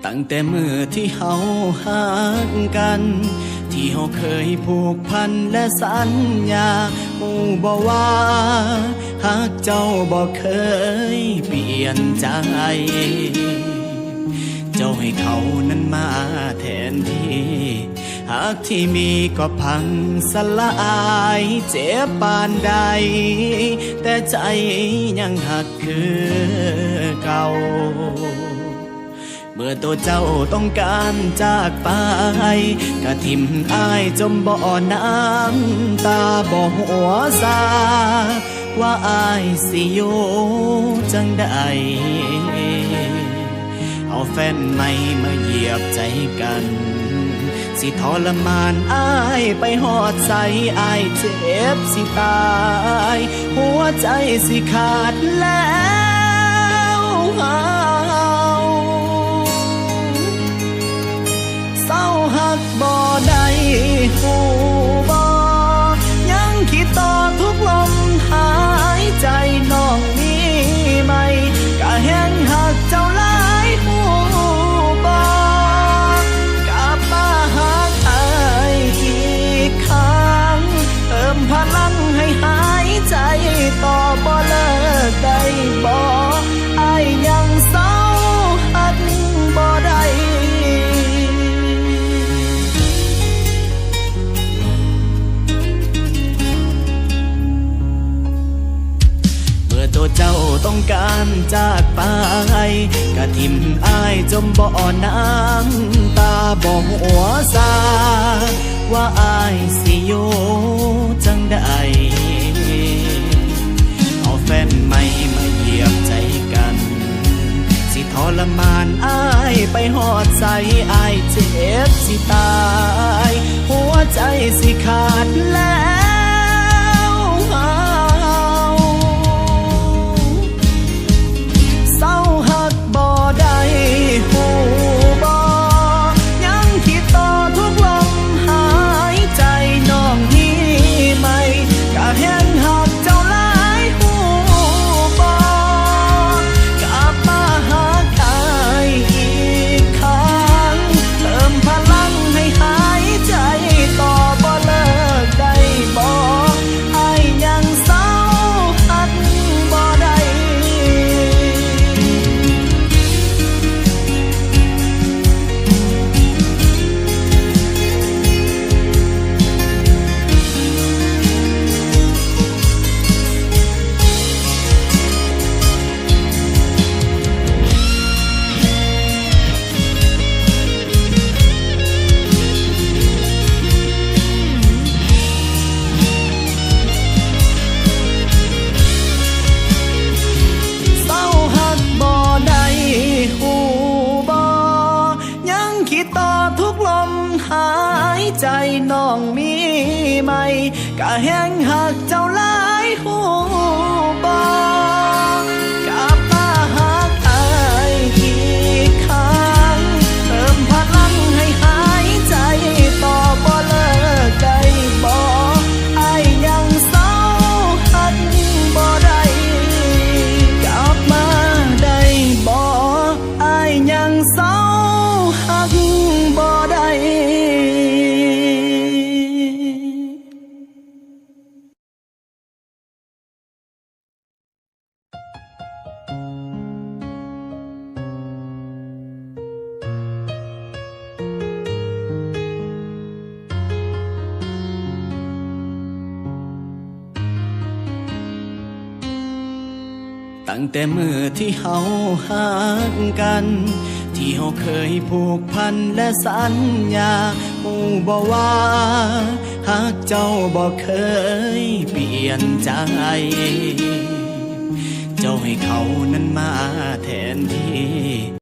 ຕັ້ງແຕ່ມື້ທີ່ເຮົາຮັກກັນ ທີ່ເຮົາເຄີຍຜູກພັນ ແລະ ສັນຍາ ຮູ້ບໍ່ວ່າຮັກເຈົ້າບໍ່ເຄີຍປ່ຽນໃຈ ເຈົ້າໃຫ້ເຂົານັ້ນມາແທນທີ່ ຮັກທີ່ມີກໍພັງສະລາຍ ເຈັບປານໃດ ແຕ່ໃຈຍັງຮັກຄືເກົ່າ ເມື່ອຕົວເຈົ້າຕ້ອງການຈາກໄປ ກະຖິ້ມອ້າຍຈົມບໍ່ນ້ຳຕາ ບໍ່ຫົວຊາ ວ່າອ້າຍຊິຢູ່ຈັ່ງໃດ ເອົາແຟນໃໝ່ມາຢຽບໃຈກັນ ຊິທໍລະມານອ້າຍໄປຮອດໃສ ອ້າຍເຈັບຊິຕາຍ ຫົວໃຈຊິຂາດແລ້ວ ເຊົາຮັກບໍ່ໄດ້ຮູ້ບໍ່ ຍັງຄິດຕໍ່ທຸກລົມຫາຍໃຈ ນ້ອງມີໃໝ່ ກະແຮງຮັກເຈົ້າຫຼາຍຮູ້ບໍ່ ກັບມາຮັກອ້າຍອີກຄັ້ງ ເພີ່ມພະລັງໃຫ້ຫາຍໃຈຕໍ່ ບໍ່ເລີກໄດ້ບໍ່ ອ້າຍຍັງເຊົາຮັກບໍ່ໄດ້ ເມື່ອຕົວເຈົ້າຕ້ອງການຈາກໄປ ກະຖິ້ມອ້າຍຈົມບໍ່ນ້ຳຕາ ບໍ່ຫົວຊາ ວ່າອ້າຍຊິຢູ່ຈັ່ງໃດ ເອົາແຟນໃໝ່ມາຢຽບໃຈກັນ ຊິທໍລະມານອ້າຍໄປຮອດໃສ ອ້າຍເຈັບຊິຕາຍ ຫົວໃຈຊິຂາດແລ້ວ ເຊົາຮັກບໍ່ໄດ້ຮູ້ບໍ່ ຍັງຄິດຕໍ່ທຸກລົມຫາຍໃຈ ນ້ອງມີໃໝ່ ກະແຮງຮັກເຈົ້າຫຼາຍຮູ້ບໍ່ ກັບມາຮັກອ້າຍອີກຄັ້ງ ເພີ່ມພະລັງໃຫ້ຫາຍໃຈຕໍ່ ບໍ່ເລີກໄດ້ບໍ່ ອ້າຍຍັງເຊົາຮັກບໍ່ໄດ້ ເຊົາຮັກບໍ່ໄດ້ຮູ້ບໍ່ ຍັງຄິດຕໍ່ທຸກລົມຫາຍໃຈ ນ້ອງມີໃໝ່ ກະແຮງຮັກເຈົ້າຫຼາຍຮູ້ບໍ່ ກັບມາຮັກອ້າຍອີກຄັ້ງ ເພີ່ມພະລັງໃຫ້ຫາຍໃຈຕໍ່ ບໍ່ເລີກໄດ້ບໍ່ ອ້າຍຍັງເຊົາຮັກບໍ່ໄດ້ ກັບມາໄດ້ບໍ່ ອ້າຍຍັງເຊົາຮັກບໍ່ໄດ້. ຕັ້ງແຕ່ມື້ທີ່ເຮົາຮັກກັນ ທີ່ເຮົາເຄີຍຜູກພັນ ແລະ ສັນຍາ ຮູ້ບໍ່ວ່າຮັກເຈົ້າບໍ່ເຄີຍປ່ຽນໃຈ ເຈົ້າໃຫ້ເຂົານັ້ນມາແທນທີ່